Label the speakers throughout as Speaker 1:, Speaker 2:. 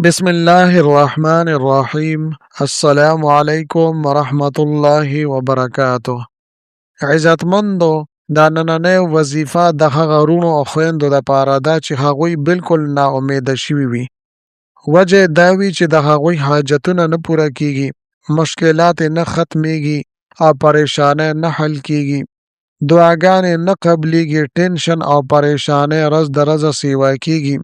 Speaker 1: بسم الله الرحمن الرحیم. السلام علیکم ورحمت الله وبرکاته. عزتمندو، دا نننۍ وظیفه د هغه وروڼو او خویندو دپاره ده چې هغوی بالکل نا امیده شوي وي. وجه یې دا وي چې د هغوی حاجتونه نه پوره کیږي، مشکلات یې نه ختمیږي او پریشانۍ نه حل کیږي، دعاګانې نه قبلیږي، ټینشن او پریشانۍ ورځ د ورځه سیوا کیږي.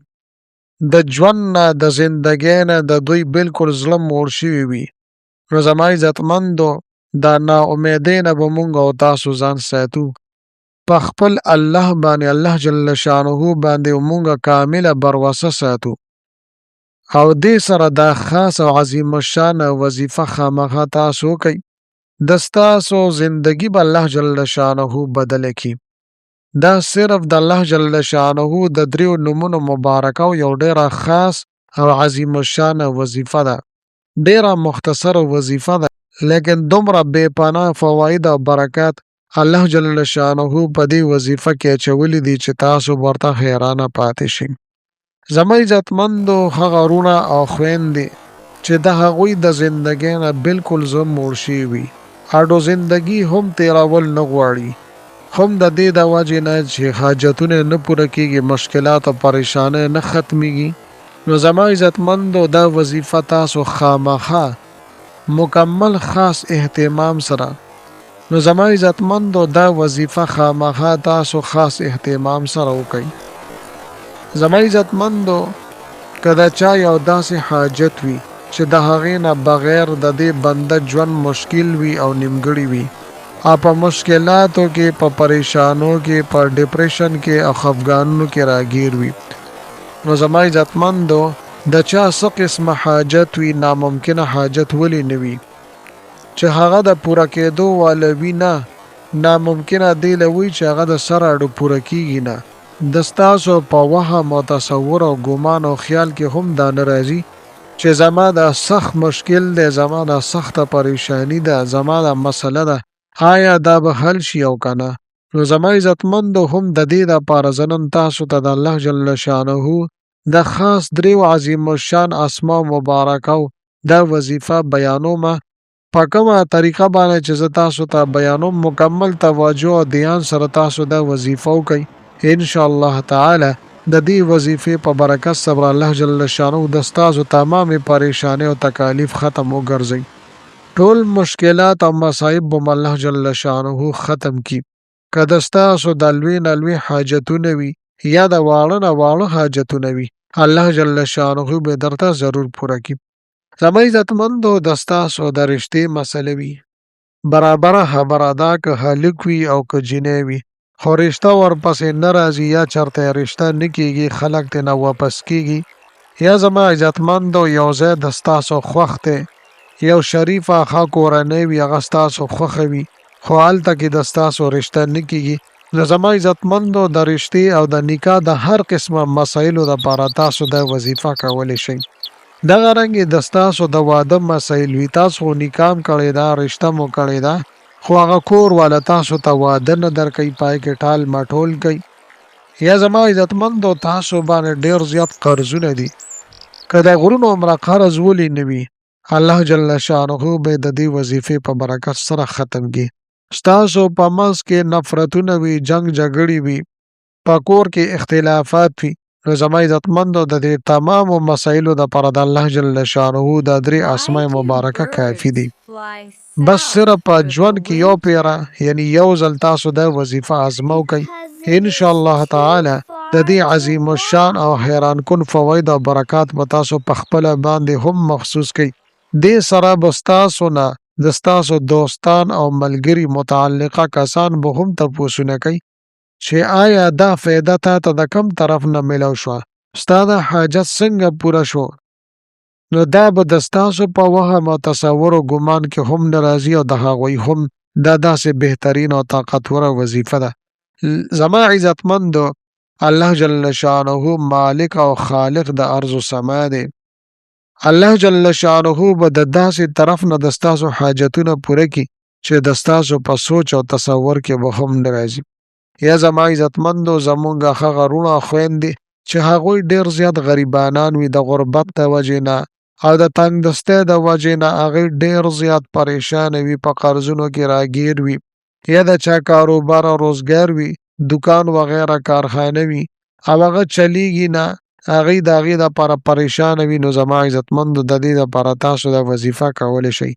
Speaker 1: د ژوند نه، د زندګۍ نه د دوی بالکل زړه موړ شوي وي. نو زما عزتمندو، دا نا امیدۍ نه به مونږ او تاسو ځان ساتو په خپل الله باندې. الله جل شانه باندې مونږ کامله بروسه ساتو او دې سره دا خاص او عظیم الشان وظیفه خامخا تاسو کوي، د ستاسو زندگی به الله جل شانه بدل کړي. دا صرف د الله جل شانه د دریو نومونو مبارکه او یو ډیره خاص او عظیم الشان وظیفه ده. ډیره مختصره وظیفه ده، لیکن دومره بې پناه فواید او برکات الله جل شانه په دې وظیفه کې اچولي دي چې تاسو ورته حیرانه پاتې شئ. زما عزتمندو، هغه وروڼه او خویندې چې د هغوی د زندګۍ نه بالکل زړه موړ شوي وي، اډو زندګي هم تیرول نه غواړي، هم د دې د وجې نه چې حاجتونه نه پوره کیږي، مشکلات او پریشانۍ نه ختمیږي، نو زما عزتمندو، دا وظیفه تاسو خامخا مکمل خاص اهتمام سره، نو زما عزتمندو، دا وظیفه خامخا تاسو خاص اهتمام سره وکړئ. زما عزتمندو، که د چا یو داسې حاجت وي چې د هغې نه بغیر د دې بنده ژوند مشکل وي او نیمګړي وي او په مشکلاتو کې، په پریشانو کې، په ډپریشن کې او خفګانونو کې راګیر وي، نو زما عزتمندو، د چا څه قسمه حاجت وي، ناممکنه حاجت ولې نه وي چې هغه د پوره کېدو واله وي؟ نه، ناممکنه دی له وي چې هغه د سره اډو پوره کیږي نه. د ستاسو په وهم او تصور او ګمان او خیال کې هم دا نه راځي چې زما دا سخت مشکل دی، زما دا سخته پریشانی ده، زما دا مسله ده، آیا دا به حل شي او که نه؟ نو زما عزتمندو، هم د دې دپاره زه نن تاسو ته د الله جل شانه د خاص دریو عظیم الشان اسماء مبارکو دا وظیفه بیانومه. په کومه طریقه باندې چې زه تاسو ته بیانوم، مکمل توجه او دیان سره تاسو دا وظیفه وکړئ. ان شاء الله تعالی د دې وظیفې په برکت سره الله جل شانه د ستاسو تمامې پریشانۍ او تکالیف ختم وګرځي، ټول مشکلات او مصائب به الله جل شانه ختم کړي. که د ستاسو د لوی نه لوی حاجتونه وي یا د واړه نه واړه حاجتونه وي، الله جل شانه به درته ضرور پوره کړي. زما عزتمندو، د ستاسو د رشتې مسله وي، برابره خبره ده که هلک وي او که جینۍ وي، خو رشته ورپسې نه راځي یا چرته رشته نه کیږي، خلک ترې واپس کیږي، یا زما عزتمندو، یو ځای د ستاسو خوښ دی، یو شریفه ښه کورنۍ وي، هغه ستاسو خوښه وي، خو هلته کې د ستاسو رشته نه کیږي، نو زما عزتمندو، د رشتې او د نکاح د هر قسمه مسایلو دپاره تاسو دا وظیفه کولی شئ. دغه رنګ د ستاسو د واده مسایل وي، تاسو خو نکاح هم کړې ده، رشته مو کړې ده، خو هغه کور والا تاسو ته واده نه درکوي، پای کې ټال مټول کوي. یا زما عزتمندو، تاسو باندې ډېر زیات قرضونه دي، که د غرونو عمره قرض ولې نه وي، الله جل شانه به د دې وظیفې په برکت سره ختم کړي. ستاسو په منځ کې نفرتونه وي، جنگ جګړې وي، په کور کې اختلافات وي، نو زما عزتمندو، د دې تمامو مسایلو دپاره د الله جل شانه دا درې اسماء مبارکه کافي دي. بس صرف په ژوند کې یو پیره، یعنی یو ځل تاسو دا وظیفه ازمه وکړئ. ان شاء الله تعالی د دې عظیم الشان او حیران کن فواید او برکات به تاسو په خپله باندې هم محسوس کړئ. دې سره به ستاسو نه د ستاسو دوستان او ملګري، متعلقه کسان به هم تپوسونه کوي چې آیا دا فایده تا ته د کم طرف نه ملو شوه، ستا دا حاجت څنګه پوره شو؟ نو دا به د ستاسو په وهم او تصور او ګمان کې هم نه راځي او د هغوی هم. دا داسې بهترین او طاقتوره وظیفه ده. زما عزتمندو، الله جل شانه مالک او خالق د ارض و سما دی. الله جل شانه به د داسې طرف نه د ستاسو حاجتونه پوره کړي چې د ستاسو په سوچ او تصور کې به هم نه راځي. یا زما عزتمندو، زمونږ هغه وروڼه خویندې چې هغوی ډېر زیات غریبانان وي، د غربت د وجې نه او د تنګدستۍ د وجې نه هغوی ډېر زیات پریشانه وي، په قرضونو کې راګیر وي، یا د چا کاروبار او روزګار وي، دکان وغیره کارخانه وي او هغه چلیږي نه، هغوی د هغې دپاره پریشانه وي. نو زما عزتمندو، د دې دپاره تاسو دا وظیفه کولی شئ.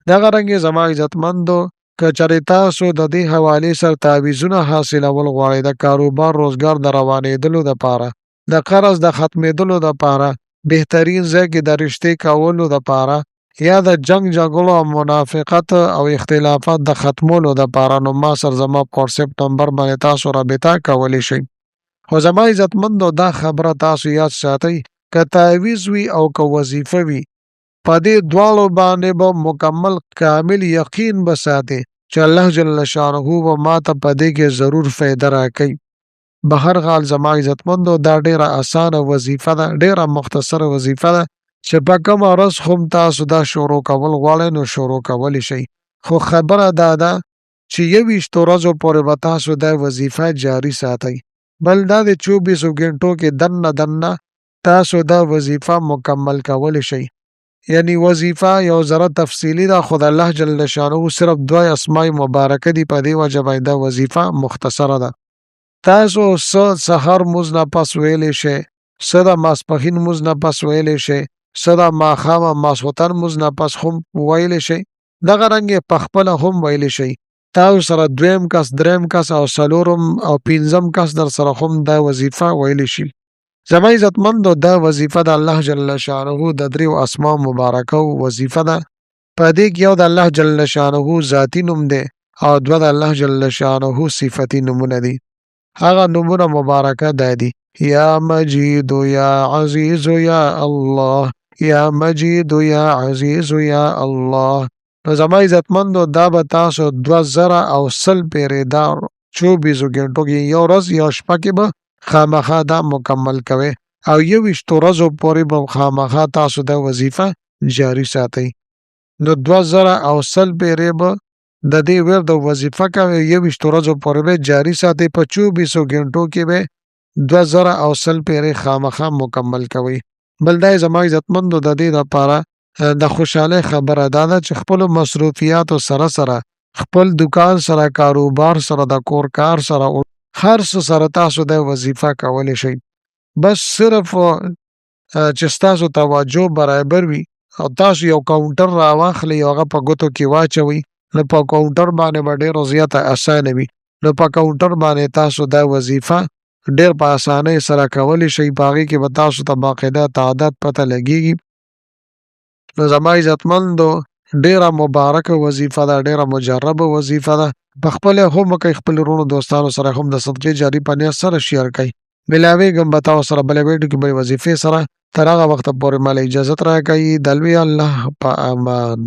Speaker 1: دغه رنګ زما عزتمندو، که چېرې تاسو د دې حوالې سره تعویذونه حاصلول غواړئ، د کاروبار روزګار د روانېدلو دپاره، د قرض د ختمېدلو دپاره، بهترین ځای کې د رشتې کولو دپاره، یا د جنګ جګړو او منافقت او اختلافات د ختمولو دپاره، نو ما سره زما په واټساپ نمبر باندې تاسو رابطه کولی شئ. خو زما عزتمندو، دا خبره تاسو یاد ساتئ، که تعویذ وي او که وظیفه وي، په دې دواړو باندې به مکمل کامل یقین به ساتي چې الله جل شانه به ماته په دې کې ضرور فایده راکوي. بهرحال زما عزتمندو، دا ډیره اسانه وظیفه ده، ډیره مختصره وظیفه ده چې په کومه ورځ هم تاسو دا شروع کول غواړئ نو شروع کولی شئ. خو خبره دا ده چې 21 ورځو پورې به تاسو دا وظیفه جاري ساتئ. بل دا د 24 ګنټو کې دننه دننه تاسو دا وظیفه مکمل کولی شئ. یعنی وظیفه یو ذره تفصیلی ده، خو د الله جل شانه صرف دوه اسماء مبارکه دي، په دې وجه باندې دا وظیفه مختصره ده. تاسو څه سهار مونځ نه پس ویلی شئ، څه د ماسپښین مونځ نه پس ویلی شئ، څه د ماښام او ماسخوتن مونځ نه پس هم ویلی شئ، دغه رنګ یې پخپله هم ویلی شئ. تاسو سره دویم کس، دریم کس او څلورم او پنځم کس در سره هم دا وظیفه ویلی شي. زما عزتمندو، دا وظیفه د الله جل شانه د دریو اسماء مبارکو وظیفه ده. په دې کې یو د الله جل شانه ذاتي نوم دی او دوه د الله جل شانه صفتی نومونه دي. هغه نومونه مبارکه دا دي: یا مجید یا عزیز یا الله، یا مجید یا عزیز یا الله. نو زما عزتمندو، دا به تاسو 2100 پیرې دا 24 ګنټو کې، یو ورځ یو شپه کې به خامخا دا مکمل کوئ او 21 ورځو پورې به خامخا تاسو دا وظیفه جاري ساتئ. نو 2100 پیرې به د دې ورد وظیفه کوئ، 21 ورځو پورې به جاري ساتئ، په 24 ګنټو کې به 2100 پیرې خامخا مکمل کوئ. بل دا زما عزتمندو، د دې لپاره د خوشحالۍ خبره دا ده چې خپلو مصروفیاتو سره سره، خپل دکان سره، کاروبار سره، د کور کار سره، هر څه سره تاسو د وظیفه کولی شئ. بس صرف چې ستاسو توجه برابر وي او تاسو یو کاونټر راواخلئ او هغه په ګوتو کې واچوئ، نو په کاونټر باندې به ډېره زیاته اسانه وي. نو په کاونټر باندې تاسو دا وظیفه ډېر په اسانۍ سره کولی شئ، په هغې کې به تاسو ته باقاعده تعداد پته لګېږي. نو زما عزتمندو، ډېره مبارکه وظیفه ده، ډېره مجربه وظیفه ده. په خپله هم وکړئ، خپل وروڼو دوستانو سره هم د صدقې جاري په نیت سره شیر کړئ. ملاویږم به تاسو سره بله ویډیو کې بلې وظیفې سره. تر هغه وخته پورې ماله اجازت راکړئ. د لوی الله په امان.